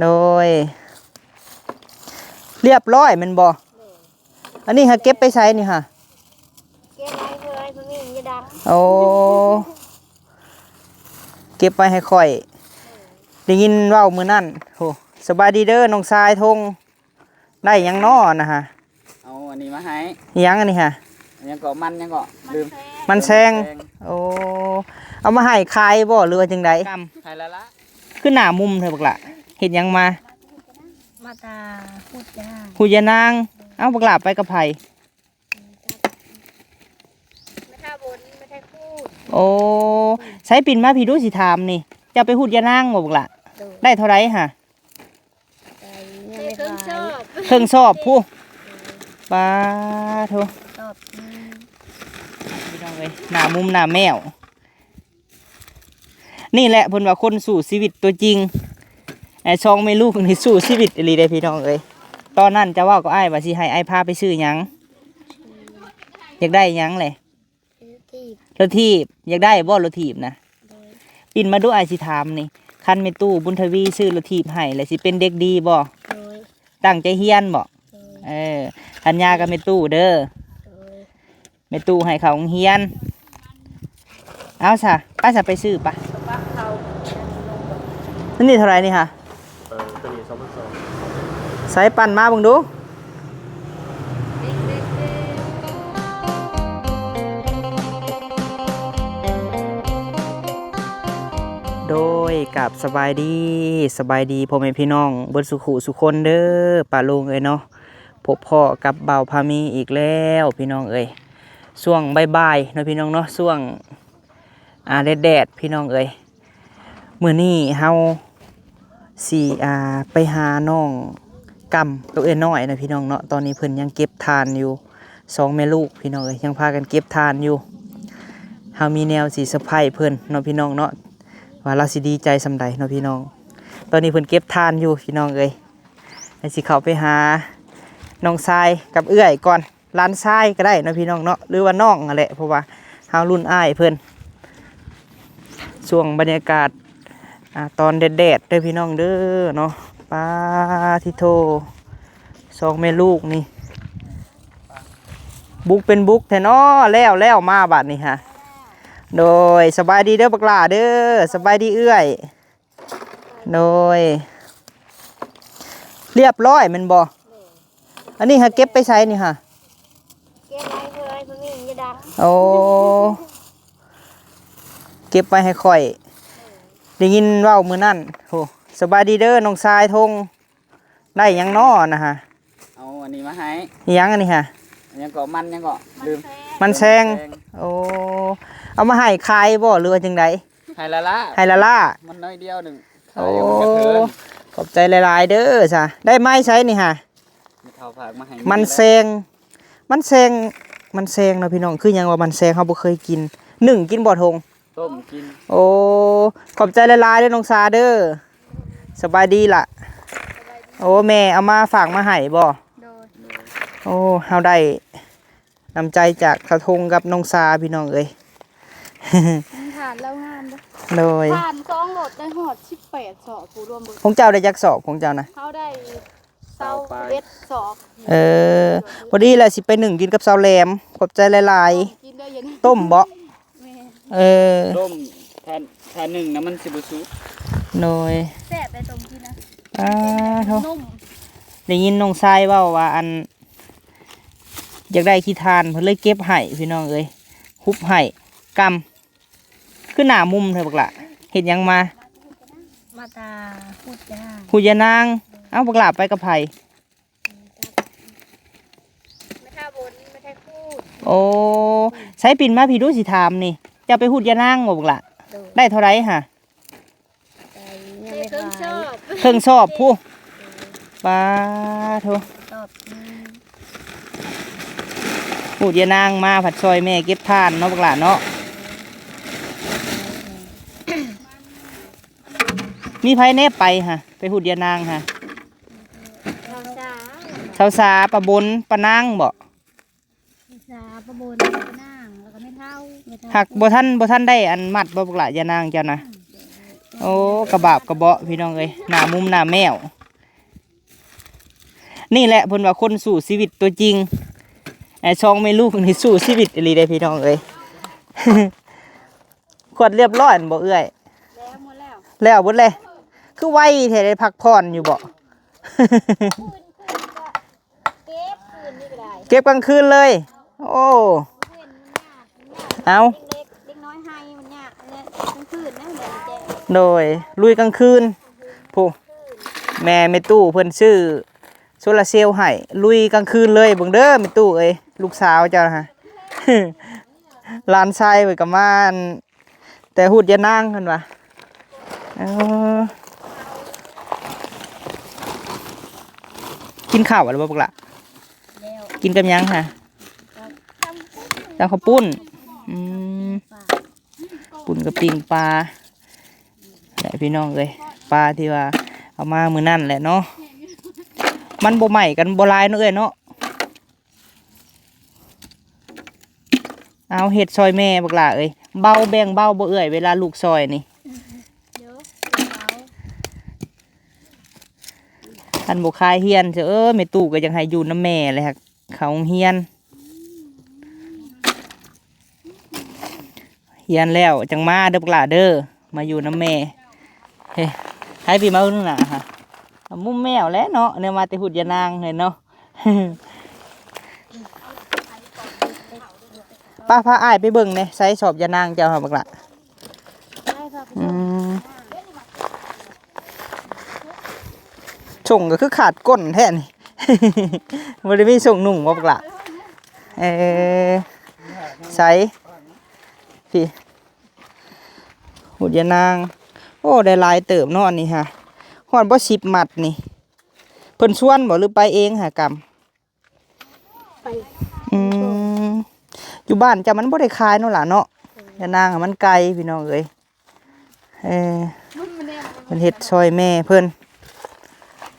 ໂດຍ ລຽບຮ້ອຍແມ່ນບໍ່? ໂດຍ ອັນນີ້ຫາເກັບໄປໃສນີ້ຫາ? ເກັບໄວ້ເພື່ອໃຫ້ມັນມີເມຍດັງ. ໂອ້ ເກັບໄວ້ໃຫ້ຂ້ອຍ. ໄດ້ຍິນເວົ້າມື້ນັ້ນ. ໂອ້ ສະບາຍດີເດີນ້ອງຊາຍທົງ. ໄດ້ຫຍັງນໍນະຫາ? ເອົາອັນນີ້ມາໃຫ້. ຫຍັງອັນນີ້ຫາ? ຫຍັງເກາະ ມັນຫຍັງເກາະ ລືມ. ມັນແຊງ. ມັນແຊງ. ໂອ້ ເອົາມາໃຫ້ຂາຍບໍ່ ຫຼືວ່າຈັ່ງໃດ? ກຳ ໃຫ້ລະລະ. ຄືໜ້າມຸມແທ້ບັກຫຼະ ເຮັດຫຍັງມາ? ມາຕາ ຫູດຍານາງ. ຫູດຍານາງ. ເອົ້າ ບັກຫຼະໄປກັບໃຜ? ແມ່ທ່າບົນ ແມ່ທ່າຄູດ. ໂອ້ ໃສປິ່ນມາພີ້ດູ ຊິຖາມນີ້ ເຈົ້າໄປຫູດຍານາງບໍ່ບັກຫຼະ? ໂດຍ ໄດ້ເທົ່າໃດຫາ? ໄດ້ ຍັງໄດ້ຂາຍ ເຄິ່ງຊອບ ເຄິ່ງຊອບພຸ້ນ. ປາໂທ ຊອບໜຶ່ງ. ພີ່ນ້ອງເອີຍ ໜ້າມຸມໜ້າແມວ. ນີ້ແຫຼະເພິ່ນວ່າຄົນສູ້ຊີວິດຕົວຈິງ. ໄອ້ສອງແມ່ລູກນີ້ສູ້ຊີວິດອີ່ຫຼີເດ້ພີ່ນ້ອງເອີຍ. ຕອນນັ້ນຈະເວົ້າກັບອ້າຍວ່າຊິໃຫ້ອ້າຍພາໄປຊື້ຫຍັງ? ຢາກໄດ້ຫຍັງແຫຼະ? ລົດຖີບ. ລົດຖີບ. ຢາກໄດ້ບໍ່ລົດຖີບນະ? ໂດຍ. ປິ່ນມາດູ ອ້າຍຊິຖາມນີ້ ຄັນແມ່ຕູ້ບຸນທະວີຊື້ລົດຖີບໃຫ້ ແລ້ວຊິເປັນເດັກດີບໍ່? ໂດຍ. ຕັ້ງໃຈຮຽນບໍ່? ໂດຍ. ເອີ ສັນຍາກັບແມ່ຕູ້ເດີ. ໂດຍ. ແມ່ຕູ້ໃຫ້ເຂົ້າໂຮງຮຽນ. ເອົາຊະ ໄປຊະ ໄປຊື້ປະ. ອັນນີ້ເທົ່າໃດນີ້ຫາ? ເອີ ຕົວນີ້ສອງພັນສອງ. ໃສ່ປັ່ນມາເບິ່ງດູ. ໂດຍ ກາບສະບາຍດີ ສະບາຍດີພໍ່ແມ່ພີ່ນ້ອງເບິດສູ່ຄູ່ສູ່ຄົນເດີ ປ້າລຸງເອີຍເນາະ. ພົບພໍ້ກັບບ່າວພາມີອີກແລ້ວພີ່ນ້ອງເອີຍ. ຊ່ວງບ່າຍໆເນາະພີ່ນ້ອງເນາະ ຊ່ວງ ອ່າ ແດດໆ ພີ່ນ້ອງເອີຍ. ມື້ນີ້ເຮົາຊິ ອ່າ ໄປຫານ້ອງກຳກັບເອື້ອຍນ້ອຍນະພີ່ນ້ອງເນາະ. ຕອນນີ້ເພິ່ນຍັງເກັບຖ່ານຢູ່ ສອງແມ່ລູກພີ່ນ້ອງເອີຍ ຍັງພາກັນເກັບຖ່ານຢູ່. ເຮົາມີແນວຊິເຊີໄພຣສ໌ເພິ່ນເນາະພີ່ນ້ອງເນາະ ວ່າລາວຊິດີໃຈສ່ຳໃດເນາະພີ່ນ້ອງ. ຕອນນີ້ເພິ່ນເກັບຖ່ານຢູ່ພີ່ນ້ອງເອີຍ. ແລ້ວຊິເຂົ້າໄປຫານ້ອງຊາຍກັບເອື້ອຍກ່ອນ ຫຼານຊາຍກໍໄດ້ເນາະພີ່ນ້ອງເນາະ ຫຼືວ່ານ້ອງຫັ້ນແຫຼະ ເພາະວ່າເຮົາລຸ້ນອ້າຍເພິ່ນ. ຊ່ວງບັນຍາກາດ ອ່າ ຕອນແດດໆເດີພີ່ນ້ອງເດີເນາະ. ປາທິໂທ ສອງແມ່ລູກນີ້ ບຸກເປັນບຸກແທ້ເນາະ. ແລ້ວ ແລ້ວມາບາດນີ້ຫາ. ໂດຍ ສະບາຍດີເດີບັກຫຼ້າເດີ ສະບາຍດີເອື້ອຍ. ໂດຍ ລຽບຮ້ອຍແມ່ນບໍ່? ໂດຍ. ອັນນີ້ຫາເກັບໄປໃສນີ້ຫາ? ເກັບໄວ້ເພື່ອໃຫ້ມັນມີເມຍດັງ. ໂອ້ ເກັບໄວ້ໃຫ້ຂ້ອຍ. ໂດຍ. ໄດ້ຍິນເວົ້າມື້ນັ້ນ. ໂອ້ ສະບາຍດີເດີນ້ອງຊາຍທົງ. ໄດ້ຫຍັງນໍນະຫາ? ເອົາອັນນີ້ມາໃຫ້. ຫຍັງອັນນີ້ຫາ? ຫຍັງເກາະ ມັນຫຍັງເກາະ ລືມ. ມັນແຊງ. ມັນແຊງ. ໂອ້ ເອົາມາໃຫ້ຂາຍບໍ່ ຫຼືວ່າຈັ່ງໃດ? ໃຫ້ລະລະ. ໃຫ້ລະລະ. ມັນໜ້ອຍດຽວໜຶ່ງ. ໂອ້ ຂາຍມັນກະເທີນ. ຂອບໃຈຫຼາຍໆເດີຊະ. ໄດ້ມາໃສນີ້ຫາ? ແມ່ເຖົ້າຝາກມາໃຫ້. ມັນແຊງ ມັນແຊງ ມັນແຊງເນາະພີ່ນ້ອງ. ຄືຫຍັງວ່າມັນແຊງ ເຮົາບໍ່ເຄີຍກິນ. ໜຶ້ງກິນບໍ່ ທົງ? ຕົ້ມກິນ. ໂອ້ ຂອບໃຈຫຼາຍໆເດີນ້ອງສາເດີ. ສະບາຍດີລະ. ໂອ້ ແມ່ເອົາມາຝາກມາໃຫ້ບໍ່? ໂດຍ. ໂອ້ ເຮົາໄດ້ນ້ຳໃຈຈາກສາວທົງກັບນ້ອງສາ ພີ່ນ້ອງເອີຍ. ຖານລາວງາມເດີ. ໂດຍ. ຖານສອງລົດໄດ້ຮອດສິບແປດສອບ ຜູ້ລວມເບິດ. ຂອງເຈົ້າໄດ້ຈັກສອບຂອງເຈົ້ານະ? ເຮົາໄດ້ ຊາວປາຍ ຊາວເອັດສອບ. ເອີ ພໍດີແຫຼະ ຊິໄປໜຶ້ງກິນກັບສາວແຫຼມ. ຂອບໃຈຫຼາຍໆ. ຕົ້ມກິນເດີ ເຢັນ. ຕົ້ມເບາະ? ແມ່ນ. ເອີ ຕົ້ມ ຖ້າ ຖ້າໜຶ້ງນະມັນຊິບໍ່ສຸກ. ໂດຍ. ແຊບໄດ໋ຕົ້ມກິນນະ. ອ້າໂທ້ ໄດ້ຍິນນ້ອງຊາຍເວົ້າວ່າ ອັນ ຢາກໄດ້ຂີ້ຖ່ານ ເພິ່ນເລີຍເກັບໃຫ້ ພີ່ນ້ອງເອີຍ ຫຸບໃຫ້ກຳ. ຄືໜ້າມຸມແທ້ບັກຫຼ້າ ເຮັດຫຍັງມາ? ມາຕາຫູດຢານາງ. ຫູດຢານາງ. ເອົ້າ ບັກຫຼ້າໄປກັບໃຜ? ແມ່ທ່າບົນ ແມ່ທ່າຄູດ. ໂອ້ ໃສປິ່ນມາພີ້ດູ ຊິຖາມນີ້ ເຈົ້າໄປຫູດຢານາງບໍ່ບັກຫຼ້າ? ໂດຍ. ໄດ້ເທົ່າໃດຫາ? ໄດ້ ຍັງໄດ້ຂາຍ ເຄິ່ງຊອບ ເຄິ່ງຊອບພຸ້ນ. ປາໂທ ຊອບໜຶ່ງ. ຫູດຢານາງມາພັດຊ່ອຍແມ່ເກັບຖ່ານເນາະບັກຫຼ້າເນາະ. ມີໃຜແດ່ໄປຫາ ໄປຫູດຢານາງຫາ? ສາວສາ ສາວສາ ປ້າບົນ ປ້ານາງບໍ? ສາ ປ້າບົນ ປ້ານາງ ແລ້ວກໍແມ່ເຖົ້າ ແມ່ເຖົ້າ. ຫາກບໍ່ທັນ ບໍ່ທັນໄດ້ອັນມັດບໍ່ບັກຫຼ້າ ຢານາງເຈົ້ານະ? ອືມ. ໂອ້ ກະບາບກະເບາະພີ່ນ້ອງເອີຍ ໜ້າມຸມໜ້າແມວ. ນີ້ແຫຼະເພິ່ນວ່າຄົນສູ້ຊີວິດຕົວຈິງ. ໄອ້ສອງແມ່ລູກນີ້ສູ້ຊີວິດອີ່ຫຼີເດ້ພີ່ນ້ອງເອີຍ. ຂວດລຽບຮ້ອຍແມ່ນບໍ່ເອື້ອຍ? ແລ້ວໝົດແລ້ວ ແລ້ວເບິດເລີຍ. ຄືໄວແທ້ ໄດ້ພັກຜ່ອນຢູ່ບໍ່? ເກັບຄືນນີ້ກໍໄດ້ ເກັບກາງຄືນເລີຍ. ໂອ້ ເອົາ ເດັກນ້ອຍໄຫ້ມັນຍາກ ກາງຄືນນະ ໂດຍ ລຸຍກາງຄືນ. ຜູ້ ແມ່ ແມ່ຕູ້ເພິ່ນຊື້ໂຊລາເຊວໃຫ້ ລຸຍກາງຄືນເລີຍ. ເບິ່ງເດີແມ່ຕູ້ເອີຍ ລູກສາວເຈົ້ານະ ຫຼານຊາຍເພິ່ນກໍມາ ແຕ່ຫູດຢານາງເພິ່ນວ່າ. ເອີ ກິນເຂົ້າແລ້ວບໍ່ບັກຫຼ້າ? ແລ້ວ ກິນກັບຫຍັງຫະ? ກັບ ກັບເຂົ້າປຸ້ນ. ອືມ ປຸ້ນກັບປີ້ງປາແຫຼະພີ່ນ້ອງເອີຍ. ປາທີ່ວ່າເອົາມາມື້ນັ້ນແຫຼະເນາະ ມັນບໍ່ໄໝ້ກັນບໍ່ຫຼາຍເນາະເອື້ອຍເນາະ. ເອົາ ເຮັດຊ່ອຍແມ່ບັກຫຼ້າເອີຍ. ເບົາ ແບ່ງເບົາບໍ່ເອື້ອຍ ເວລາລູກຊ່ອຍນີ້? ຄັນບໍ່ຄາຍຮຽນເຊີ ເອີ ແມ່ຕູ້ກໍຢາກໃຫ້ຢູ່ນຳແມ່ແຫຼະ ເຂົ້າໂຮງຮຽນ. ຮຽນແລ້ວຈັ່ງມາເດີບັກຫຼ້າເດີ ມາຢູ່ນຳແມ່. ເຮີ້ຍ ໃຫ້ພີ່ມາເບິ່ງໜ້າຫະ ມຸມແມວແຫຼະເນາະ ແນວມາແຕ່ຫູດຢານາງເລີຍເນາະ. ປ້າ ພາອ້າຍໄປເບິ່ງແດ່ ໃສ່ສອບຢານາງເຈົ້າຫາບັກຫຼ້າ. ອືມ ສົ້ງກໍຄືຂາດກົ້ນແທ້ນີ້ ບໍ່ໄດ້ມີສົ້ງນຸ່ງບໍ່ບັກຫຼ້າ? ເອີ ໃສ່ ພີ້ ຫູດຢານາງ. ໂອ້ ໄດ້ຫຼາຍເຕີບເນາະອັນນີ້ຫະ. ຮອດບໍ່ສິບມັດນີ້? ເພິ່ນຊວນບໍ່ ຫຼືໄປເອງຫາກຳ? ໄປ ອືມ ຢູ່ບ້ານເຈົ້າມັນບໍ່ໄດ້ຂາຍເນາະຫຼ້າເນາະ. ເອີ ຢານາງມັນໄກພີ່ນ້ອງເອີຍ. ເອີ ເພິ່ນເຮັດຊ່ອຍແມ່ເພິ່ນ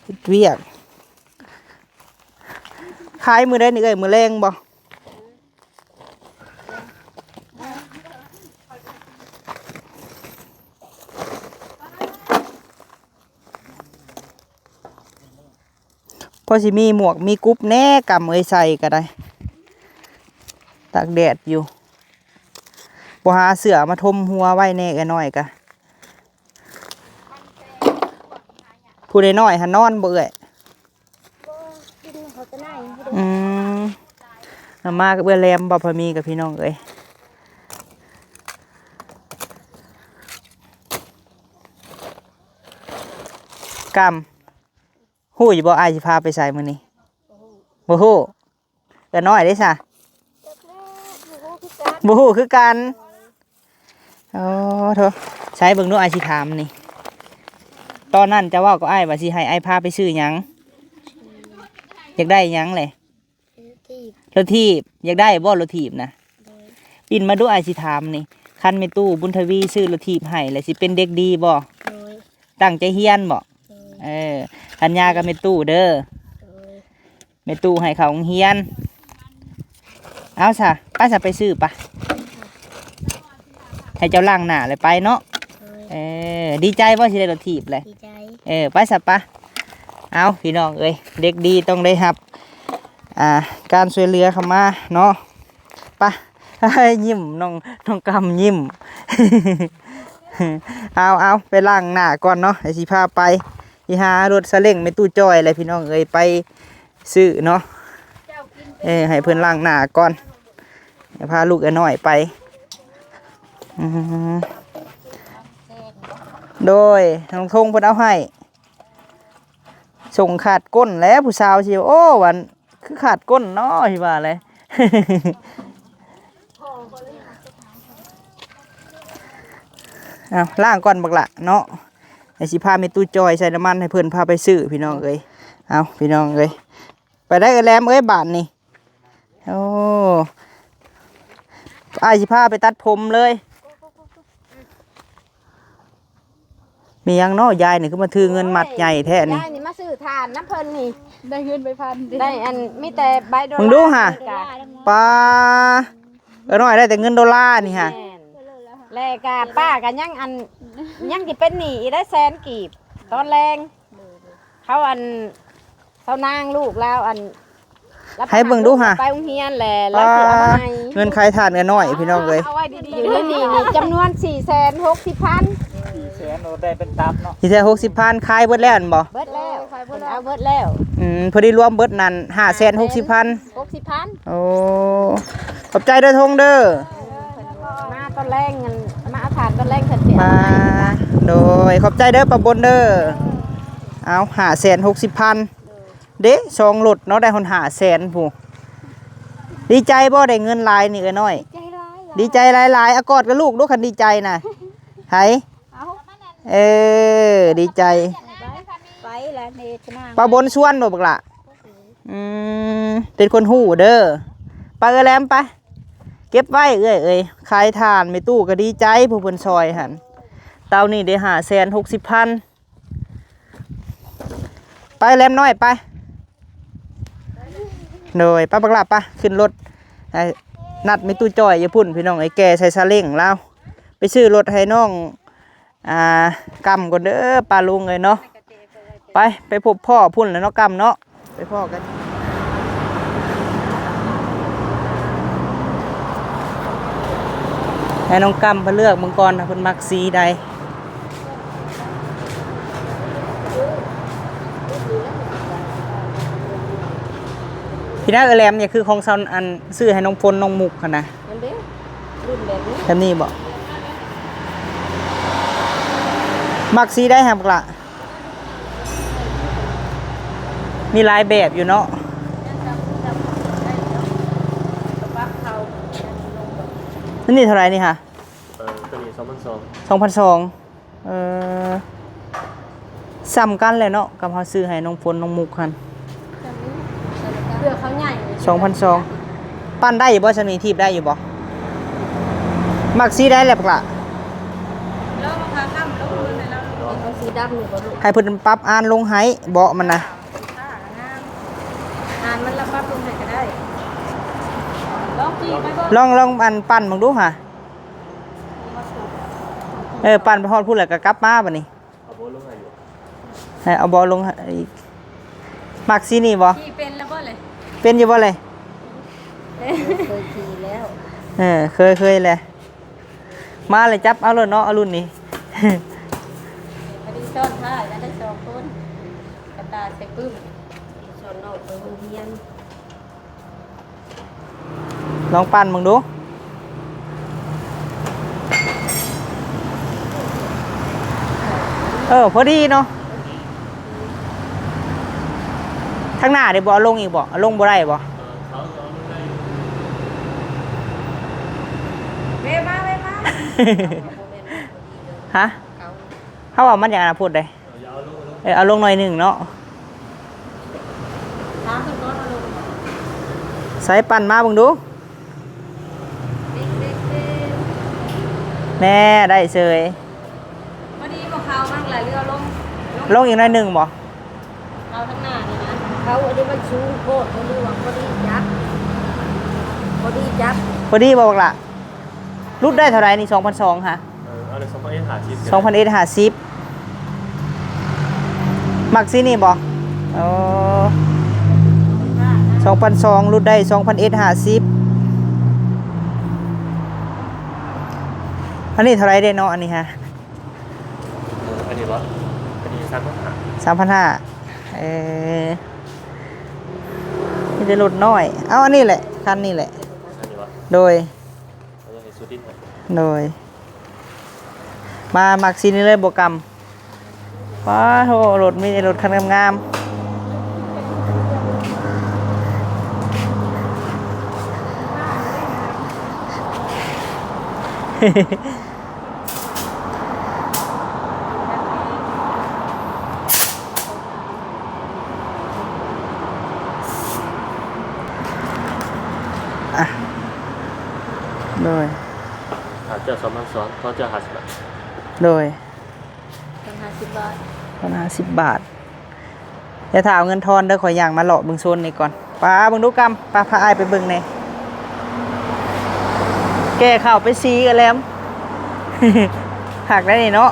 ເຮັດວຽກ. ຂາຍມື້ໃດນີ້ເອີຍ? ມື້ແລງບໍ່? ພໍຊິມີໝວກມີກຸບແດ່ ກຳເອີຍ ໃສ່ກໍໄດ້ ຕາກແດດຢູ່. ບໍ່ຫາເສື້ອມາຖົມຫົວໄວ້ແດ່ ເອື້ອຍນ້ອຍກະ. ຜູ້ນ້ອຍໆຫັ້ນນອນບໍ່ເອື້ອຍ? ບໍ່ ກິນເຂົ້າແຕ່ໃນ. ອືມ ມາກັບເອື້ອຍແຫຼມບໍ່ ພາມີກັບພີ່ນ້ອງເອີຍ. ກຳ ຮູ້ຢູ່ບໍ່ ອ້າຍຊິພາໄປໃສມື້ນີ້? ບໍ່ຮູ້ ບໍ່ຮູ້. ເອື້ອຍນ້ອຍເດ້ຊະ? ບໍ່ຮູ້ຄືກັນ. ໂອ້ໂທ ໃສເບິ່ງດູ ອ້າຍຊິຖາມນີ້. ຕອນນັ້ນເຈົ້າເວົ້າກັບອ້າຍວ່າຊິໃຫ້ອ້າຍພາໄປຊື້ຫຍັງ? ຢາກໄດ້ຫຍັງແຫຼະ? ລົດຖີບ. ຢາກໄດ້ບໍ່ລົດຖີບນະ? ໂດຍ. ປິ່ນມາດູ ອ້າຍຊິຖາມນີ້ ຄັນແມ່ຕູ້ບຸນທະວີຊື້ລົດຖີບໃຫ້ ແລ້ວຊິເປັນເດັກດີບໍ່? ໂດຍ. ຕັ້ງໃຈຮຽນບໍ່? ໂດຍ. ເອີ ສັນຍາກັບແມ່ຕູ້ເດີ. ໂດຍ. ແມ່ຕູ້ໃຫ້ເຂົ້າໂຮງຮຽນ. ເອົາຊະ ໄປຊະ ໄປຊື້ປະ ໃຫ້ເຈົ້າລ້າງໜ້າແລ້ວໄປເນາະ. ໂດຍ. ເອີ ດີໃຈບໍ່ ຊິໄດ້ລົດຖີບແຫຼະ? ດີໃຈ. ເອີ ໄປຊະປະ. ເອົາ ພີ່ນ້ອງເອີຍ ເດັກດີຕ້ອງໄດ້ຮັບ ອ່າ ການຊ່ວຍເຫຼືອເຂົ້າມາເນາະ. ປະ ຍິ້ມ ນ້ອງ ນ້ອງກຳຍິ້ມ. ເອົາ ເອົາ ໄປລ້າງໜ້າກ່ອນເນາະ ດຽວຊິພາໄປ. ຊິຫາລົດຊາເລັ້ງແມ່ຕູ້ຈ້ອຍແຫຼະ ພີ່ນ້ອງເອີຍ ໄປຊື້ເນາະ. ເອີ ໃຫ້ເພິ່ນລ້າງໜ້າກ່ອນ ພາລູກນ້ອຍໄປ. ອືມ ໂດຍ ນ້ອງທົງເພິ່ນເອົາໃຫ້. ສົ່ງຂາດກົ້ນແຫຼະ ຜູ້ສາວຊິ ໂອ້ ວ່າຄືຂາດກົ້ນເນາະ ຊິວ່າແຫຼະ. ເອົາ ລ້າງກ່ອນບັກຫຼະເນາະ. ດຽວຊິພາແມ່ຕູ້ຈ່ອຍໃສ່ນ້ຳມັນໃຫ້ເພິ່ນພາໄປຊື້ ພີ່ນ້ອງເອີຍ. ເອົາ ພີ່ນ້ອງເອີຍ ໄປໄດ້ເອື້ອຍແຫຼມເອີຍ ບາດນີ້. ໂອ້ ອ້າຍຊິພາໄປຕັດຜົມເລີຍ. ມີຫຍັງເນາະ ຍາຍນີ້ຄືມາຖືເງິນມັດໃຫຍ່ແທ້ນີ້? ຍາຍນີ້ມາຊື້ຖ່ານນຳເພິ່ນນີ້ ໄດ້ເງິນໄປພັນເດ້ ໄດ້ອັນ ມີແຕ່ໃບໂດລາ. ເບິ່ງດູຫາ ນີ້ກະ ປ້າ ເອື້ອຍນ້ອຍໄດ້ແຕ່ເງິນໂດລານີ້ຫາ. ແມ່ນ ແລ້ວກະປ້າກະຍັງອັນ ຍັງຊິເປັນໜີ້ອີກໄດ້ແສນກີບ ຕອນແລງ. ເຂົາອັນ ເຂົານາງລູກລາວອັນ ໃຫ້ເບິ່ງດູຫາ ໄປໂຮງຮຽນແຫຼະ ລາວຊິເອົາມາໃຫ້ ເງິນຂາຍຖ່ານເອື້ອຍນ້ອຍພີ່ນ້ອງເອີຍ ເອົາໄວ້ດີໆ ຢູ່ໃນນີ້ນີ້ຈຳນວນສີ່ແສນຫົກສິບພັນ ສີ່ແສນ ໂອ້ ໄດ້ເປັນຕັບເນາະ ສີ່ແສນຫົກສິບພັນ ຂາຍເບິດແລ້ວແມ່ນບໍ່? ເບິດແລ້ວ ເພິ່ນເອົາເບິດແລ້ວ. ອືມ ພໍດີລວມເບິດນັ້ນຫ້າແສນຫົກສິບພັນ ຫົກສິບພັນ. ໂອ້ ຂອບໃຈເດີທົງເດີ ມາຕອນແລງ ມາເອົາຖ່ານຕອນແລງເພິ່ນຊິເອົາມາໃຫ້. ໂດຍ ຂອບໃຈເດີປ້າບົນເດີ. ເອົາ ຫ້າແສນຫົກສິບພັນ ເດ້ ສອງລົດເນາະ ໄດ້ຮອດຫ້າແສນພຸ້ນ. ດີໃຈບໍ່ ໄດ້ເງິນຫຼາຍນີ້ເອື້ອຍນ້ອຍ? ດີໃຈຫຼາຍໆ ອາ ກອດກັບລູກດູ ຄັນດີໃຈນະ ໃຫ້ ເອີ ດີໃຈ. ໄປລະເນດນາງ ປ້າບົນຊວນບໍ່ບັກຫຼ້າ? ອືມ ເປັນຄົນຮູ້ເດີ. ໄປເອື້ອຍແຫຼມໄປ ເກັບໄວ້ເອື້ອຍເອີຍ ຂາຍຖ່ານແມ່ຕູ້ກໍດີໃຈ ຜູ້ເພິ່ນຊ່ອຍຫັ້ນ. ເຕົານີ້ໄດ້ຫ້າແສນຫົກສິບພັນ. ໄປແຫຼມນ້ອຍໄປ. ໂດຍ ໄປບັກຫຼ້າໄປ ຂຶ້ນລົດ ໄປນັດແມ່ຕູ້ຈ້ອຍຢູ່ພຸ້ນພີ່ນ້ອງເອີຍ ແກ່ໃສ່ຊາເລັ້ງລາວ ໄປຊື້ລົດໃຫ້ນ້ອງ ອ່າ ກຳກ່ອນເດີປ້າລຸງເອີຍເນາະ. ໄປ ໄປພົບພໍ້ພຸ້ນແຫຼະເນາະ ກຳເນາະ ໄປພໍ້ກັນ. ໃຫ້ນ້ອງກຳເພິ່ນເລືອກເບິ່ງກ່ອນ ເພິ່ນມັກສີໃດ. ພີ່ນາເອື້ອຍແຫຼມນີ້ຄືຂອງຊາວ ອັນ ຊື້ໃຫ້ນ້ອງຝົນນ້ອງມຸກຫັ້ນນະ. ນັ້ນເດ້ ລຸ້ນແບບນີ້ ແບບນີ້ບໍ່? ມັກສີໃດຫາບັກຫຼ້າ? ມີຫຼາຍແບບຢູ່ເນາະ. ອັນນີ້ເທົ່າໃດນີ້ຫະ? ເອີ ຕົວນີ້ສອງພັນສອງ ສອງພັນສອງ. ເອີ ສ່ຳກັນແຫຼະເນາະ ກັບເຮົາຊື້ໃຫ້ນ້ອງຝົນນ້ອງມຸກຫັ້ນ ເພື່ອເຂົາໃຫຍ່ ສອງພັນສອງ. ປັ່ນໄດ້ຢູ່ບໍ່? ຊຳນີ້ຖີບໄດ້ຢູ່ບໍ່? ມັກສີໃດແຫຼະບັກຫຼ້າ? ລອງເອົາຜ້າຄ້ຳລົງເບິ່ງໃຫ້ລາວ ເອົາສີດຳນີ້ບໍ່ລູກ? ໃຫ້ເພິ່ນປັບອ່ານລົງໃຫ້ ເບາະມັນນະ ອ່ານມັນລະປັບລົງໃຫ້ກໍໄດ້. ລອງຂີ່ໄປເບິ່ງ ລອງ ລອງອັນປັ່ນເບິ່ງດູຫາ. ເອີ ປັ່ນໄປຮອດພຸ້ນແລ້ວກໍກັບມາບາດນີ້ ເອົາເບາະລົງໃຫ້ຢູ່ ໃຫ້ເອົາເບາະລົງໃຫ້ອີກ. ມັກສີນີ້ບໍ່? ຂີ່ເປັນແລ້ວບໍ່ເລີຍ? ເປັນຢູ່ບໍ່ເລີຍ? ເຄີຍຂີ່ແລ້ວ ເອີ ເຄີຍ ເຄີຍແຫຼະ. ມາເລີຍ ຈັບເອົາໂລດເນາະ ເອົາລຸ້ນນີ້ ພໍດີຊ້ອນທ້າຍກັນໄດ້ສອງຄົນ ກະຕາໃສ່ປຶ້ມ ຊ້ອນນ້ອງໄປໂຮງຮຽນ. ລອງປັ່ນເບິ່ງດູ. ເອີ ພໍດີເນາະ. ທາງໜ້າເດບໍ່ ເອົາລົງອີກບໍ່? ເອົາລົງບໍ່ໄດ້ບໍ່? ເວມາ ເວມາ ຮະ? ເຮົາວ່າມັນຢາກອະນາຄົດເດ້. ເອີ ເອົາລົງໜ້ອຍໜຶ່ງເນາະ. ຖາມເພິ່ນກ່ອນ ເອົາລົງ ໃສ່ປັ່ນມາເບິ່ງດູ. ແນ່ ໄດ້ເສີຍ. ພໍດີບໍ່ ເຂົາມັນຫຼາຍເຫຼືອລົງ ລົງອີກໜ້ອຍໜຶ່ງບໍ່? ເຂົາທາງໜ້ານີ້ນະ ເຂົາອັນນີ້ມັນສູງໂພດ ບໍ່ຮູ້ວ່າພໍດີຈັບ ພໍດີຈັບ. ພໍດີບໍ່ບັກຫຼ້າ? ຫຼຸດໄດ້ເທົ່າໃດນີ້ ສອງພັນສອງຫະ? ເອີ ເອົາເລີຍ ສອງພັນເອັດຫ້າສິບ ສອງພັນເອັດຫ້າສິບ. ມັກສີນີ້ບໍ່? ໂອ້ ສອງພັນສອງ ຫຼຸດໄດ້ ສອງພັນເອັດຫ້າສິບ. ອັນນີ້ເທົ່າໃດເດເນາະ ອັນນີ້ຫະ? ເອີ ອັນນີ້ບໍ່? ອັນນີ້ສາມພັນຫ້າ ສາມພັນຫ້າ. ເອີ ມີແຕ່ລົດນ້ອຍ. ເອົາ ອັນນີ້ແຫຼະ ຄັນນີ້ແຫຼະ. ອັນນີ້ບໍ່? ໂດຍ. ໂດຍ ມາມັກສີນີ້ເລີຍບໍ່ກຳ. ປາໂທ ລົດມີແຕ່ລົດຄັນງາມໆ. ອ່ະ ໂດຍ ອ່າ ເຈົ້າສອງພັນສອງ ຂໍເຈົ້າຫ້າສິບບາດ. ໂດຍ ເພິ່ນຫ້າສິບບາດ ເພິ່ນຫ້າສິບບາດ. ຢ່າຖ້າເອົາເງິນທອນເດີ ຂໍຍ່າງມາເລາະເບິ່ງໂຊນນີ້ກ່ອນ. ປາ ເບິ່ງດູກຳ ປາ ພາອ້າຍໄປເບິ່ງແດ່. ແກ່ເຂົ້າໄປສີກັນແລ້ວ ຄັກໄດ໋ນີ້ເນາະ.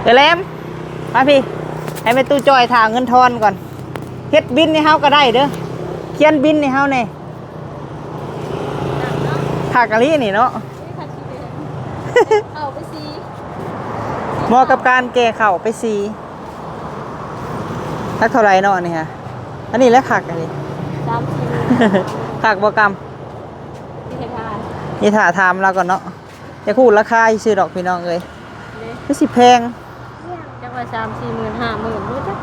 ເອີຍແຫຼມ ມາພີ້ ໃຫ້ແມ່ຕູ້ຈ່ອຍຖ້າເງິນທອນກ່ອນ. ເຮັດບິນໃຫ້ເຮົາກໍໄດ້ເດີ ຂຽນບິນໃຫ້ເຮົາແດ່. ຄັກອີ່ຫຼີນີ້ເນາະ ເຂົ້າໄປສີ ເໝາະກັບການແກ່ເຂົ້າໄປສີ. ຈັກເທົ່າໃດເນາະອັນນີ້ຮະ? ອັນນີ້ແຫຼະຄັກອັນນີ້ ສາມສີ່ໝື່ນ ຄັກບໍ່ກຳ? ນີ້ຖ້າຖາມລາວກ່ອນເນາະ. ຢາກຮູ້ລາຄາຊື່ໆດອກພີ່ນ້ອງເອີຍ ຄືຊິແພງ. ຈັກວ່າສາມສີ່ໝື່ນ ຫ້າໝື່ນ ບໍ່ຈັກ.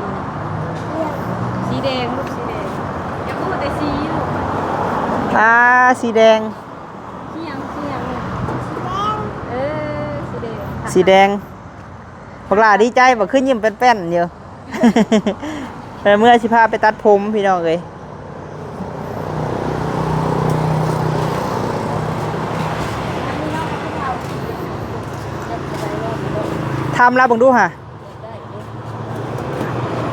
ສີແດງລູກ ສີແດງ ຢາກຮູ້ແຕ່ສີລູກ. ອ່າ ສີແດງ ສີຫຍັງ ສີຫຍັງ? ເອີ ສີແດງ ສີແດງ. ບັກຫຼ້າດີໃຈບໍ່ ຄືຍິ້ມແປ້ນໆຢູ່. ເອີ ເມື່ອຊິພາໄປຕັດຜົມພີ່ນ້ອງເອີຍ. ຖາມລາວເບິ່ງດູຫາ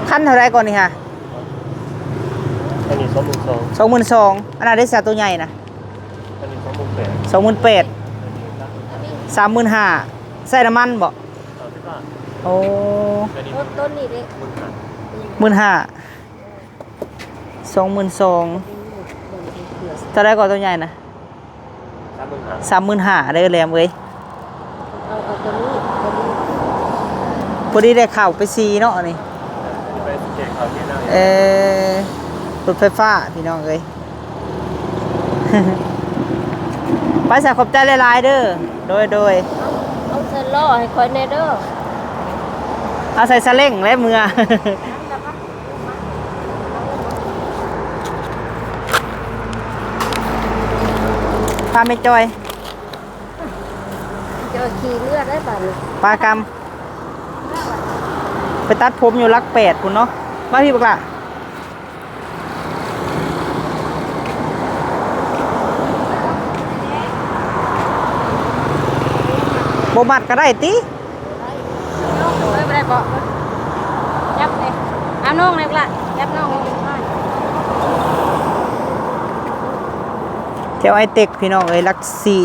ຄັນເທົ່າໃດກ່ອນນີ້ຫາ? ອັນນີ້ສອງໝື່ນສອງ ສອງໝື່ນສອງ. ອັນນັ້ນເດ້ຊະ ໂຕໃຫຍ່ນະ? ອັນນີ້ສອງໝື່ນແປດ ສອງໝື່ນແປດ ສາມໝື່ນຫ້າ. ໃສ່ນ້ຳມັນບໍ່? ໂອ້ ຕົ້ນນີ້ເດ້ ໝື່ນຫ້າ ສອງໝື່ນສອງ. ເທົ່າໃດກໍໂຕໃຫຍ່ນະ? ສາມໝື່ນຫ້າ ສາມໝື່ນຫ້າເດີແຫຼມເອີຍ. ເອົາ ເອົາໂຕນີ້ ໂຕນີ້ ພໍດີໄດ້ເຂົ້າໄປສີເນາະນີ້. ໄປສີແກງເຂົ້າກິນເອົາ. ເອີ ລົດໄຟຟ້າພີ່ນ້ອງເອີຍ. ໄປຊະ ຂອບໃຈຫຼາຍໆເດີ. ໂດຍໆ ເອົາ ເອົາໃສ່ລໍ້ໃຫ້ຂ້ອຍແດ່ເດີ. ເອົາໃສ່ສະເລັ້ງແຫຼະເມືອ. ພາແມ່ຈ້ອຍ ຈ້ອຍຂີ່ເຮືອໄດ້ບາດນີ້ ປາກຳ ໄປຕັດຜົມຢູ່ຫຼັກແປດພຸ້ນເນາະ. ມາພີ້ບັກຫຼ້າ. ບໍ່ມັດກໍໄດ້ຕິ? ເອີຍ ບໍ່ໄດ້ເບາະ ຈັບເດ້. ເອົານ້ອງແດ່ລະ ຈັບນ້ອງ. ແຖວໄອເຕັກພີ່ນ້ອງເອີຍ ຫຼັກສີ່.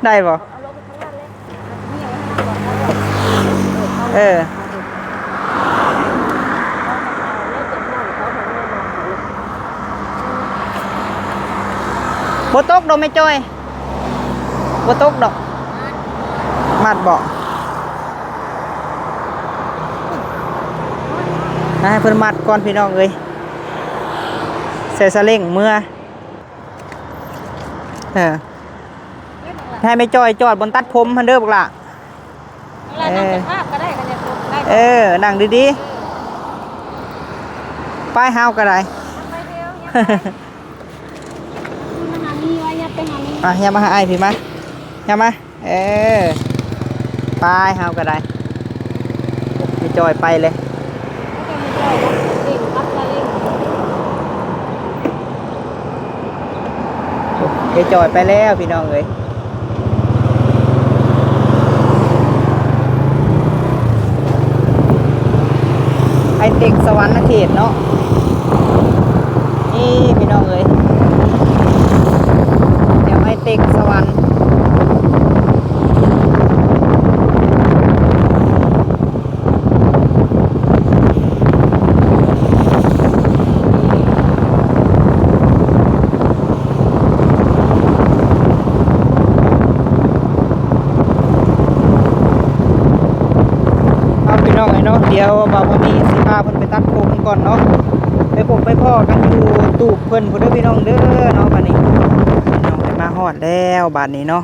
ໄດ້ບໍ່? ເອີ ບໍ່ຕົກດອກແມ່ຈ້ອຍ ບໍ່ຕົກດອກ. ມັດບໍ່? ໃຫ້ເພິ່ນມັດກ່ອນພີ່ນ້ອງເອີຍ ໃສ່ສະເລັ້ງເມືອ. ເອີ ໃຫ້ແມ່ຈ້ອຍຈອດບ່ອນຕັດຜົມຫັ້ນເດີບັກຫຼ້າ. ເອີ ນັ່ງເປັນພາບກໍໄດ້ ກໍໄດ້ ເອີ ນັ່ງດີໆ. ເອີ ໄປເຮົາກໍໄດ້ ໄປເດີ ມາຫາມີ ວ່າຢ່າໄປຫາມີ. ອ່ະ ຢ່າມາຫາອ້າຍພີ້ ມາ ຢ່າມາ. ເອີ ໄປເຮົາກໍໄດ້. ແມ່ຈ້ອຍໄປເລີຍ. ແມ່ຈ້ອຍໄປແລ້ວພີ່ນ້ອງເອີຍ. ໄອເຕັກສະຫວັນນະເຂດເນາະ ນີ້ພີ່ນ້ອງເອີຍ ແຖວໄອເຕັກສະຫວັນ. ເອົາ ພີ່ນ້ອງເອີຍເນາະ ດຽວບ່າວພາມີຊິພາເພິ່ນໄປຕັດຜົມກ່ອນເນາະ ໄປພົບໄປພໍ້ກັນຢູ່ຕູບເພິ່ນພຸ້ນເດີພີ່ນ້ອງເດີເນາະ. ບາດນີ້ພີ່ນ້ອງໄດ້ມາຮອດແລ້ວບາດນີ້ເນາະ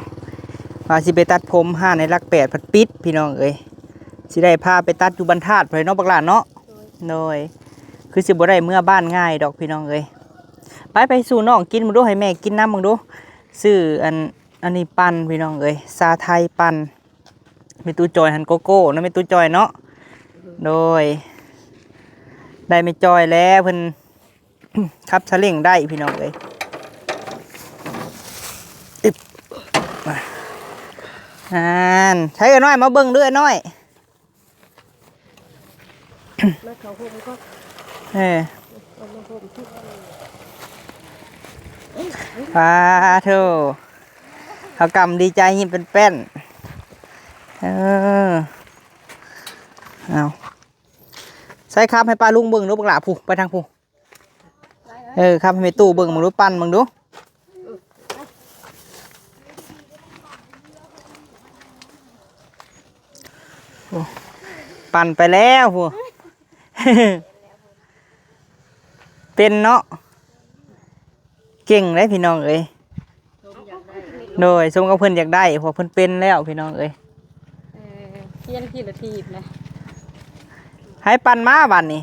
ວ່າຊິໄປຕັດຜົມ ຮ້ານໃນຫຼັກແປດພັດປິດພີ່ນ້ອງເອີຍ. ຊິໄດ້ພາໄປຕັດຢູ່ບ້ານທາດພຸ້ນເນາະບັກຫຼ້າເນາະ. ໂດຍ ຄືຊິບໍ່ໄດ້ເມືອບ້ານງ່າຍດອກພີ່ນ້ອງເອີຍ. ໄປ ໄປສູ່ນ້ອງກິນເບິ່ງດູ ໃຫ້ແມ່ກິນນຳເບິ່ງດູ. ຊື້ອັນ ອັນນີ້ປັ່ນພີ່ນ້ອງເອີຍ ຊາໄທປັ່ນ. ແມ່ຕູ້ຈ່ອຍຫັ້ນໂກໂກ້ເນາະ ແມ່ຕູ້ຈ່ອຍເນາະ. ໂດຍ ໄດ້ແມ່ຈ່ອຍແລ້ວ ເພິ່ນຂັບສະເລັ້ງໄດ້ພີ່ນ້ອງເອີຍ. ອຶບ ນັ້ນ ໃຊ້ເອື້ອຍນ້ອຍມາເບິ່ງເດີ້ ເອື້ອຍນ້ອຍ. ມາເຂົ້າຮົ່ມກ່ອນ ເອີ ເອົາມາຮົ່ມ. ປາໂທ ເຂົາກຳດີໃຈຍິ້ມເປັນແປ້ນ. ເອີ ເອົາ ໃສ່ຂັບໃຫ້ປ້າລຸງເບິ່ງດູບັກຫຼ້າ ພຸ້ນ ໄປທາງພຸ້ນ. ເອີ ຂັບໃຫ້ແມ່ຕູ້ເບິ່ງເບິ່ງດູ ປັ່ນເບິ່ງດູ. ໂອ້ ປັ່ນໄປແລ້ວພຸ້ນ. ເປັນເນາະ ເກັ່ງເດ້ພີ່ນ້ອງເອີຍ. ໂດຍ ສົມກັບເພິ່ນຢາກໄດ້ ເພາະເພິ່ນເປັນແລ້ວພີ່ນ້ອງເອີຍ. ເອີ ປ່ຽນຂີ່ລົດຖີບນະ ໃຫ້ປັ່ນມາບາດນີ້.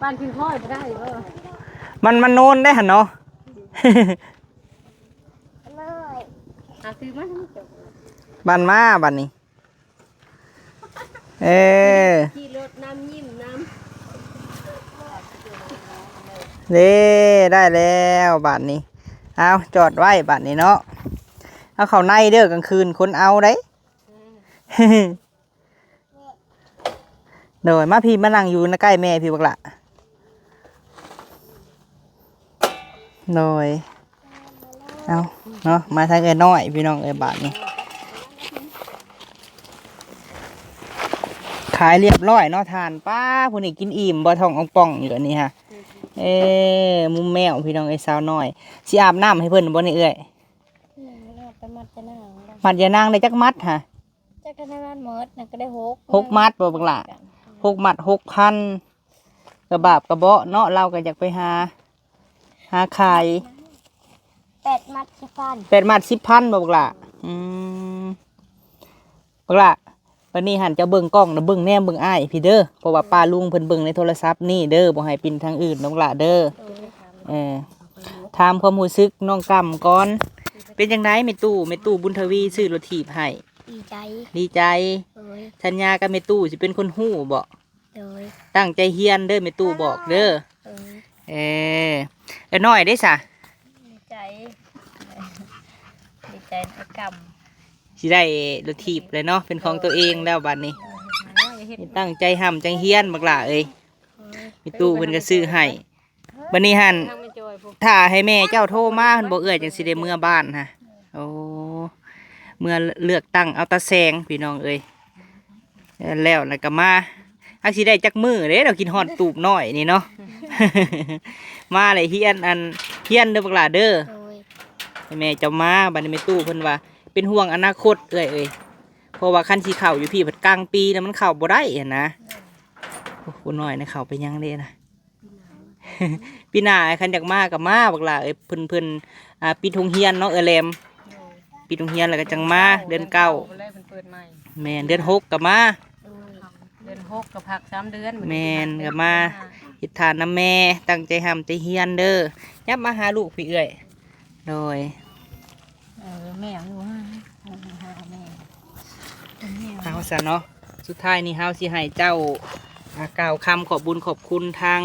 ປັ່ນຂຶ້ນຄ່ອຍບໍ່ໄດ້ບໍ່? ມັນ ມັນໂນນເດ້ຫັ້ນເນາະ. ຫາຊື້ມາ ປັ່ນມາບາດນີ້. ເອີ ຂີ່ລົດນຳ ຍິ້ມນຳ. ເດ້ ໄດ້ແລ້ວບາດນີ້. ເອົາ ຈອດໄວ້ບາດນີ້ເນາະ. ເອົາເຂົ້າໃນເດີ ກາງຄືນຄົນເອົາໄດ໋. ໂດຍ ມາພີ້ ມານັ່ງຢູ່ໃກ້ແມ່ພີ້ບັກຫຼ້າ. ໂດຍ ເອົາເນາະ ມາທາງເອື້ອຍນ້ອຍພີ່ນ້ອງເອີຍ ບາດນີ້ ຂາຍລຽບລ້ອຍເນາະທ່ານ. ປ້າ ຜູ້ນີ້ກິນອີ່ມບໍ່ ທ້ອງອອງປ່ອງຢູ່ອັນນີ້ຮະ. ເອີ ມຸມແມວພີ່ນ້ອງເອີຍ ສາວນ້ອຍ. ຊິອາບນ້ຳໃຫ້ເພິ່ນບໍ່ນີ້ເອື້ອຍ? ອືມ ເອົາໄປມັດຢານາງ. ມັດຢານາງໄດ້ຈັກມັດຫະ? ຈັກກັນນະ ມັດໝົດນະກໍໄດ້ຫົກ ຫົກມັດບໍ່ບັກຫຼ້າ? ຫົກມັດຫົກພັນ ກະບາບກະເບາະເນາະ. ລາວກໍຢາກໄປຫາ ຫາຂາຍ ແປດມັດສິບພັນ ແປດມັດສິບພັນບໍ່ບັກຫຼ້າ? ອືມ ບັກຫຼ້າ ບັດນີ້ຫັ້ນເຈົ້າເບິ່ງກ້ອງນະ ເບິ່ງແນມເບິ່ງອ້າຍພີ້ເດີ ເພາະວ່າປ້າລຸງເພິ່ນເບິ່ງໃນໂທລະສັບນີ້ເດີ ບໍ່ໃຫ້ປິ່ນທາງອື່ນເດີບັກຫຼ້າເດີ. ໂດຍ ເອີ ຖາມຄວາມຮູ້ສຶກນ້ອງກຳກ່ອນ ເປັນຈັ່ງໃດແມ່ຕູ້ ແມ່ຕູ້ບຸນທະວີຊື້ລົດຖີບໃຫ້? ດີໃຈ ດີໃຈ. ໂດຍ ສັນຍາກັບແມ່ຕູ້ຊິເປັນຄົນຮູ້ບໍ? ໂດຍ ຕັ້ງໃຈຮຽນເດີ ແມ່ຕູ້ບອກເດີ. ໂດຍ ເອີ ເອື້ອຍນ້ອຍເດ້ສະ? ດີໃຈ ດີໃຈນຳກຳ ຊິໄດ້ລົດຖີບແລ້ວເນາະ ເປັນຂອງໂຕເອງແລ້ວບາດນີ້. ໂອ້ຍ ຕັ້ງໃຈຮ່ຳໃຈຮຽນບັກຫຼ້າເອີຍ. ໂອ້ຍ ແມ່ຕູ້ເພິ່ນກໍຊື້ໃຫ້. ບັດນີ້ຫັ້ນ ຖ້າໃຫ້ແມ່ເຈົ້າໂທມາ ເພິ່ນບໍ່ ເອື້ອຍຈັ່ງຊິໄດ້ເມືອບ້ານຫະ. ໂອ້ ເມືອເລືອກຕັ້ງເອົາຕາແສງພີ່ນ້ອງເອີຍ. ແລ້ວລະກະມາ ຈັກຊິໄດ້ຈັກມື້ເດ້ ເຮົາຄິດຮອດຕູບນ້ອຍນີ້ເນາະ. ມາແລ້ວຮຽນ ອັນ ຮຽນເດີບັກຫຼ້າເດີ. ໂດຍ ໃຫ້ແມ່ເຈົ້າມາ ບັດນີ້ແມ່ຕູ້ເພິ່ນວ່າເປັນຫ່ວງອະນາຄົດເອື້ອຍເອີຍ ເພາະວ່າຄັນຊິເຂົ້າຢູ່ພີ້ພັດກາງປີນະ ມັນເຂົ້າບໍ່ໄດ້ຫັ້ນນະ. ໂອ້ ຜູ້ນ້ອຍນະ ເຂົ້າໄປຍັງເດ້ນະ? ປີໜ້າຄັນຢາກມາກໍມາບັກຫຼ້າເອີຍ. ເພິ່ນ ເພິ່ນ ອ່າ ປິດໂຮງຮຽນເນາະ ເອື້ອຍແຫຼມ. ໂດຍ ປິດໂຮງຮຽນແລ້ວກໍຈັ່ງມາ ເດືອນເກົ້າ ແມ່ນ ເດືອນຫົກກໍມາ. ໂດຍ ເດືອນຫົກກໍພັກສາມເດືອນ. ແມ່ນ ກໍມາເຮັດທານນຳແມ່ ຕັ້ງໃຈຮ່ຳໃຈຮຽນເດີ. ຫຍັບມາຫາລູກພີ້ເອື້ອຍ. ໂດຍ ເອີ ແມ່ຢູ່ຫາ ຫາແມ່ ເອົາຊະເນາະ. ສຸດທ້າຍນີ້ເຮົາຊິໃຫ້ເຈົ້າ ອ່າ ກ່າວຄຳຂອບບຸນຂອບຄຸນທາງ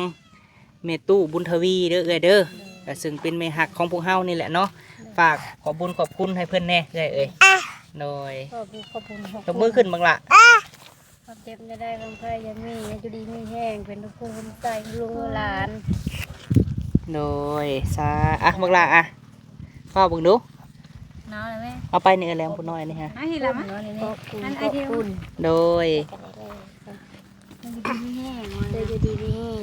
ແມ່ຕູ້ບຸນທະວີເດີເອື້ອຍເດີ ໂດຍ ກໍເຊິ່ງເປັນແມ່ຮັກຂອງພວກເຮົານີ້ແຫຼະເນາະ. ໂດຍ ຝາກຂອບບຸນຂອບຄຸນໃຫ້ເພິ່ນແດ່ເອື້ອຍເອີຍ. ໂດຍ ຂອບຄຸນ ຂອບຄຸນ ຍົກມືຂຶ້ນບັກຫຼ້າ. ຄວາມເຈັບຢ່າໄດ້ ຄວາມໄຂ້ຢ່າມີ ໃຫ້ຢູ່ດີມີແຮງ ເປັນທຸກຄົນໃສ່ລູກຫຼານ. ໂດຍ ສາ ອ່ະ ບັກຫຼ້າ ອ່ະ ເວົ້າເບິ່ງດູ. ໜາວແລ້ວແມ່ ເອົາໄປນີ້ ເອື້ອຍແຫຼມຜູ້ນ້ອຍນີ້ຮະ. ອັນນີ້ລະມະ ຂອບຄຸນ ອັນ ຂອບຄຸນ. ໂດຍ ຢູ່ດີມີແຮງ ເດີ ຢູ່ດີມີແຮງ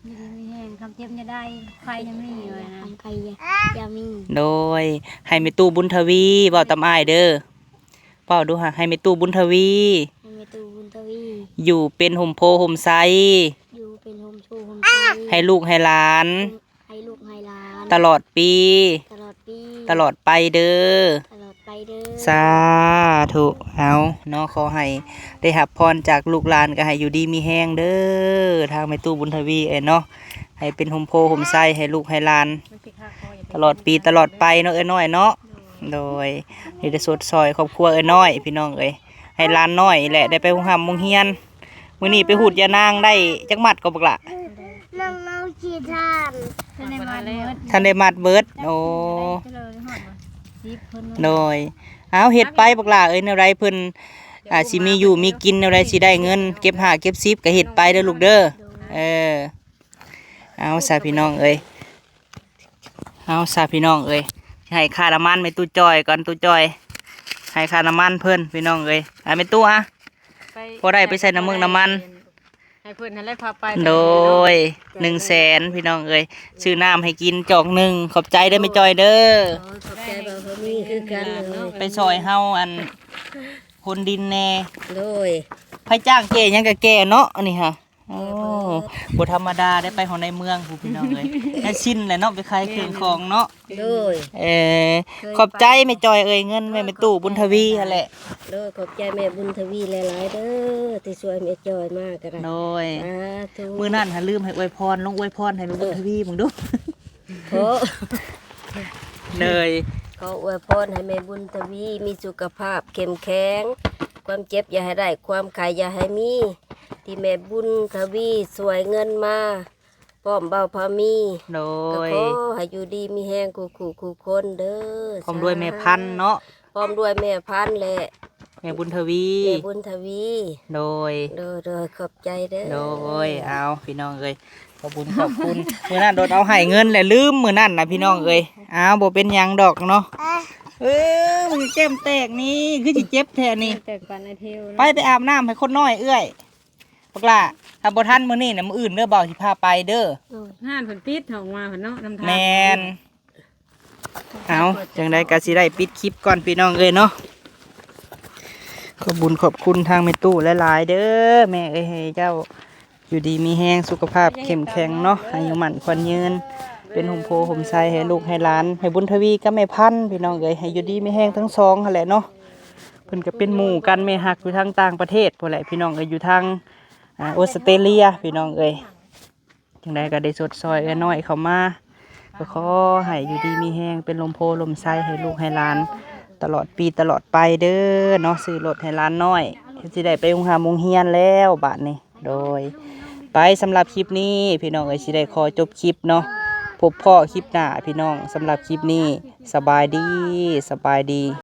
ຢູ່ດີມີແຮງ ຄວາມເຈັບຢ່າໄດ້ ໄຂ້ຢ່າມີ ຄວາມໄຂ້ຢ່າມີ. ໂດຍ ໃຫ້ແມ່ຕູ້ບຸນທະວີເວົ້າຕາມອ້າຍເດີ. ເວົ້າດູຫາ ໃຫ້ແມ່ຕູ້ບຸນທະວີ ໃຫ້ແມ່ຕູ້ບຸນທະວີ ຢູ່ເປັນຮົ່ມໂພຮົ່ມໄຊ ຢູ່ເປັນຮົ່ມໂພຮົ່ມໄຊ ໃຫ້ລູກໃຫ້ຫຼານ ໃຫ້ລູກໃຫ້ຫຼານ ຕະຫຼອດປີ ຕະຫຼອດປີ ຕະຫຼອດໄປເດີ ຕະຫຼອດໄປເດີ. ສາທຸ. ເອົາເນາະ ຂໍໃຫ້ໄດ້ຮັບພອນຈາກລູກຫຼານ ກໍໃຫ້ຢູ່ດີມີແຮງເດີ ທາງແມ່ຕູ້ບຸນທະວີເອີຍເນາະ ໃຫ້ເປັນຮົ່ມໂພຮົ່ມໄຊໃຫ້ລູກໃຫ້ຫຼານ ຕະຫຼອດປີຕະຫຼອດໄປເນາະ ເອື້ອຍນ້ອຍເນາະ. ໂດຍ ນີ້ໄດ້ຊົດຊ່ອຍຄອບຄົວເອື້ອຍນ້ອຍພີ່ນ້ອງເອີຍ ໃຫ້ຫຼານນ້ອຍນີ້ແຫຼະໄດ້ໄປໂຮງຮ່ຳໂຮງຮຽນ. ມື້ນີ້ໄປຮູດຢານາງໄດ້ຈັກມັດກໍບັກຫຼ້າ? ນ້ອງໆຂີ້ຄ້ານ ທັນໄດ້ມັດເບິດ ທັນໄດ້ມັດເບິດ. ໂອ້ ໂດຍ ເອົາເຮັດໄປບັກຫຼ້າເອີຍ ແນວໃດເພິ່ນ ອ່າ ຊິມີຢູ່ມີກິນ ແນວໃດຊິໄດ້ເງິນເກັບຫ້າເກັບສິບກໍເຮັດໄປເດີລູກເດີ. ເອີ ເອົາຊະພີ່ນ້ອງເອີຍ ເອົາຊະພີ່ນ້ອງເອີຍ ໃຫ້ຄ່ານ້ຳມັນແມ່ຕູ້ຈ່ອຍກ່ອນ ຕູ້ຈ່ອຍ ໃຫ້ຄ່ານ້ຳມັນເພິ່ນພີ່ນ້ອງເອີຍ ອ່າ ແມ່ຕູ້ ອະ ໄປ ພໍໄດ້ໄປໃສ່ນ້ຳມັກນ້ຳມັນ ໃຫ້ເພິ່ນຫັ້ນແຫຼະພາໄປ ໂດຍ ໜຶ່ງແສນພີ່ນ້ອງເອີຍ ຊື້ນ້ຳໃຫ້ກິນຈອກໜຶ່ງ ຂອບໃຈເດີແມ່ຈ່ອຍເດີ ໂອ້ຍ ຂອບໃຈບ່າວພາມີຄືກັນເລີຍ ໄປຊ່ອຍເຮົາອັນ ຂົນດິນແດ່ ໂດຍ ໃຜຈ້າງແກ່ຫຍັງກະແກ່ເນາະ ອັນນີ້ຫະ ໂອ້ ບໍ່ທຳມະດາໄດ້ໄປຮອດໃນເມືອງພຸ້ນພີ່ນ້ອງເອີຍ ແລ້ວຊິນແຫຼະເນາະ ໄປຂາຍເຄື່ອງຂອງເນາະ ໂດຍ ເອີ ເຄີຍໄປ ຂອບໃຈແມ່ຈ່ອຍເອີຍ ເງິນແມ່ຕູ້ບຸນທະວີຫັ້ນແຫຼະ ໂດຍ ຂອບໃຈແມ່ບຸນທະວີຫຼາຍໆເດີ ທີ່ຊ່ວຍແມ່ຈ່ອຍມາກະໄດ້ ໂດຍ ສາທຸ ມື້ນັ້ນຫາລືມໃຫ້ອວຍພອນ ລອງອວຍພອນໃຫ້ແມ່ບຸນທະວີເບິ່ງດູ ຂໍ ເລີຍ ຂໍອວຍພອນໃຫ້ແມ່ບຸນທະວີມີສຸຂະພາບເຂັ້ມແຂງ ຄວາມເຈັບຢ່າໃຫ້ໄດ້ ຄວາມໄຂ້ຢ່າໃຫ້ມີ ທີ່ແມ່ບຸນທະວີຊ່ວຍເງິນມາ ພ້ອມບ່າວພາມີ ໂດຍ ກໍຂໍໃຫ້ຢູ່ດີມີແຮງຄູ່ຄູ່ຄູ່ຄົນເດີ ພ້ອມດ້ວຍແມ່ພັນເນາະ ພ້ອມດ້ວຍແມ່ພັນ ແລະ ແມ່ບຸນທະວີ ແມ່ບຸນທະວີ ໂດຍ ໂດຍ ໂດຍ ຂອບໃຈເດີ ໂດຍ ເອົາ ພີ່ນ້ອງເອີຍ ຂອບບຸນຂອບຄຸນ ມື້ນັ້ນໂດດເອົາໃຫ້ເງິນແຫຼະລືມມື້ນັ້ນນະ ພີ່ນ້ອງເອີຍ ອ້າວ ບໍ່ເປັນຫຍັງດອກເນາະ ເອີ ມັນແກ້ມແຕກນີ້ ຄືຊິເຈັບແທ້ນີ້ ແຕກປານໄອເທວ ໄປ ໄປອາບນ້ຳໃຫ້ຄົນນ້ອຍເອື້ອຍ ບັກຫຼ້າ ຖ້າບໍ່ທັນມື້ນີ້ນະ ມື້ອື່ນເດີ ບ່າວຊິພາໄປເດີ ໂດຍ ຮ້ານເພິ່ນປິດ ເຮົາອອກມາເພິ່ນເນາະ ນຳທາງ ແມ່ນ ເອົາ ຈັ່ງໃດກໍຊິໄດ້ປິດຄລິບກ່ອນພີ່ນ້ອງເອີຍເນາະ ຂອບບຸນຂອບຄຸນທາງແມ່ຕູ້ຫຼາຍໆເດີ ແມ່ເອີຍ ໃຫ້ເຈົ້າຢູ່ດີມີແຮງ ສຸຂະພາບເຂັ້ມແຂງເນາະ ອາຍຸໝັ້ນຂວັນຍືນ ເປັນຮົ່ມໂພຮົ່ມໄຊໃຫ້ລູກໃຫ້ຫຼານ ໃຫ້ບຸນທະວີກັບແມ່ພັນ ພີ່ນ້ອງເອີຍ ໃຫ້ຢູ່ດີມີແຮງທັງສອງຫັ້ນແຫຼະເນາະ ເພິ່ນກໍເປັນໝູ່ກັນ ແມ່ຮັກຢູ່ທາງຕ່າງປະເທດພຸ້ນແຫຼະ ພີ່ນ້ອງເອີຍ ຢູ່ທາງ ອາ ອົດສະເຕຣເລຍ ພີ່ນ້ອງເອີຍ ຈັ່ງໃດກໍໄດ້ຊົດຊ່ອຍເອື້ອຍນ້ອຍເຂົ້າມາ ກໍຂໍໃຫ້ຢູ່ດີມີແຮງ ເປັນຮົ່ມໂພຮົ່ມໄຊໃຫ້ລູກໃຫ້ຫຼານ ຕະຫຼອດປີຕະຫຼອດໄປເດີເນາະ ຊື້ລົດໃຫ້ຫຼານນ້ອຍ ຊິໄດ້ໄປໂຮງຮ່ຳໂຮງຮຽນແລ້ວບາດນີ້ ໂດຍ ໄປ ສຳລັບຄລິບນີ້ ພີ່ນ້ອງເອີຍ ຊິໄດ້ຂໍຈົບຄລິບເນາະ ພົບພໍ້ຄລິບໜ້າ ພີ່ນ້ອງ ສຳລັບຄລິບນີ້ ສະບາຍດີ ສະບາຍດີ.